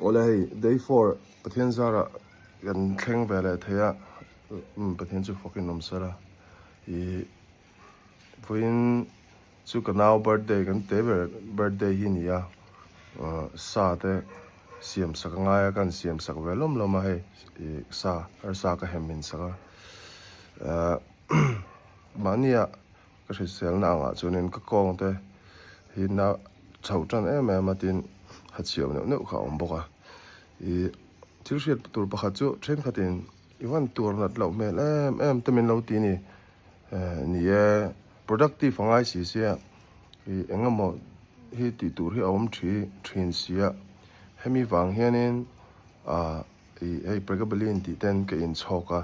Awle hei day four Pathian zarah kan thleng ve leh thei a, umm Pathian chu fawkin awm sela ih vawiin chu ka nau birthday kan te ber birthday hi a ni a, ah sa te siam sak a ngai a ka han siam sak ve lawm lawm a hei ih sa arsa ka hem in sak a, ah mahnia Ka hriselna angah chuanin ka kawng te hi na chho tan em em a tin ha chhiau neuh neuh kha a awm bawk a. Ih thil hriat tur pakhat chu thenkhatin i van tur nat loh hmel em em te min lo ti a ni. Eh ni e productive a ngai si sia ih eng emaw hi tih tur hi a awm thi thin sia hemi vang hianin ah ih hei pregabalin tih ten ka inchhawk a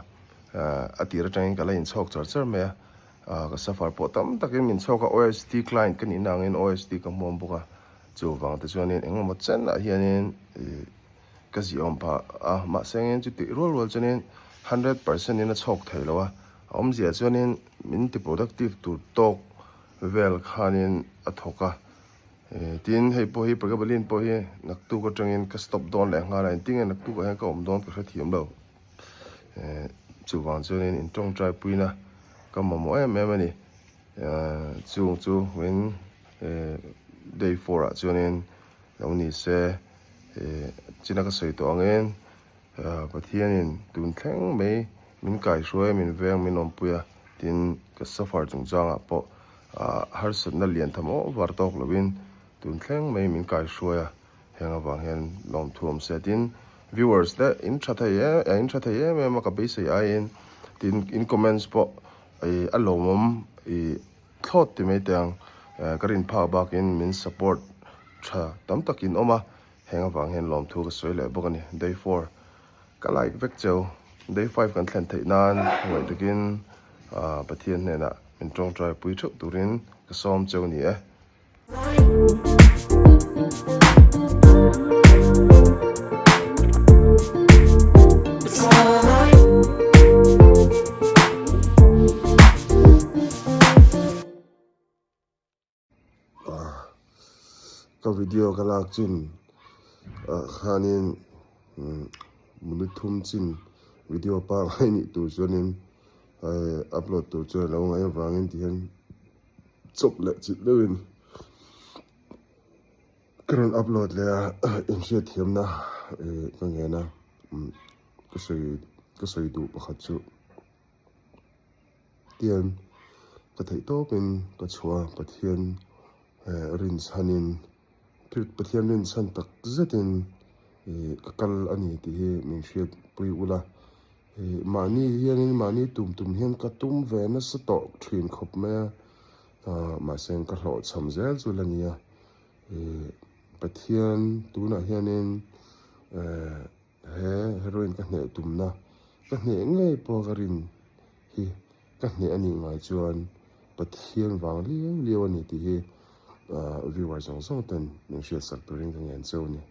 eh a tir atangin ka la inchhawk char char mai a. Ah ka suffer pawh tam takin min chhawk a, OST client ka nihna angin OST ka hmuam bawk a, chuvang te chuanin engemaw chenah hianin ih ka ziawm phah a, mahse engin chutih rual rual chuanin 100% in a chhawk thei lo a, a awmzia chuanin min ti productive tur tawk vel khanin a thawk a, ih tin hei pawh hi pregabalin pawh hi naktuk atangin ka stop dawn leh nghal a, engtin nge naktukah hian ka awm dawn ka hrethiam lo. Eh chuvang chuanin in tawngtai puina ka mamawh em em a ni eh chung chu min eh day four ah chuanin lo ni se eh china ka sawi tawh angin ah Pathianin tun thleng mai min kaihruai a min veng min awmpui a tin ka suffer chungchangah pawh ah harsatna lian tham over tawk lovin tun thleng mai min kaihruai a. Heng avang hian lawmthu awm se tin viewers te in tha thei em eh in tha thei em em a ka beisei aiin tin in comments pawh ih a lawmawm ih thlawt ti mai teh ang eh ka rin phak bakin min support tha tam takin awm a heng avang hian lawmthu ka sawi leh bawk a ni day four ka like vek cheu day five kan thlen theih nan ngaih takin ah Pathian hnenah min tawngtai pui theuh turin ka sawm cheu ni e. Ka video ka lak chin ah khanin minute thum chin video pangngai nih tur chuanin upload tur chuan a lo ngaih avangin tihian. Chawp leh chilh deuhin ka rawn upload leh a, inhriatthiamna ka ngen a, ka sawi ka sawi duh pakhat chu tian ka theih tawpin ka chhuah a, Pathian rinchhanin Pathian rinchhan tak zetin ka kal a ni tih hi min hriatpui ula. Ih mahni hianin mahni tum tum hian ka tum ve nasa tawh thin khawp mai a, ah mahse ka hlawhchham zel chu la nia. Ih Pathian tunah hianin eh he heroin ka hneh tumna ka hneh ngei pawh ka rin hi ka hneh a nih ngai chuan Pathian vang liau liau a ni tih hi ah viewer zawng zawng ten min hriatsak turin ka ngen cheu a ni.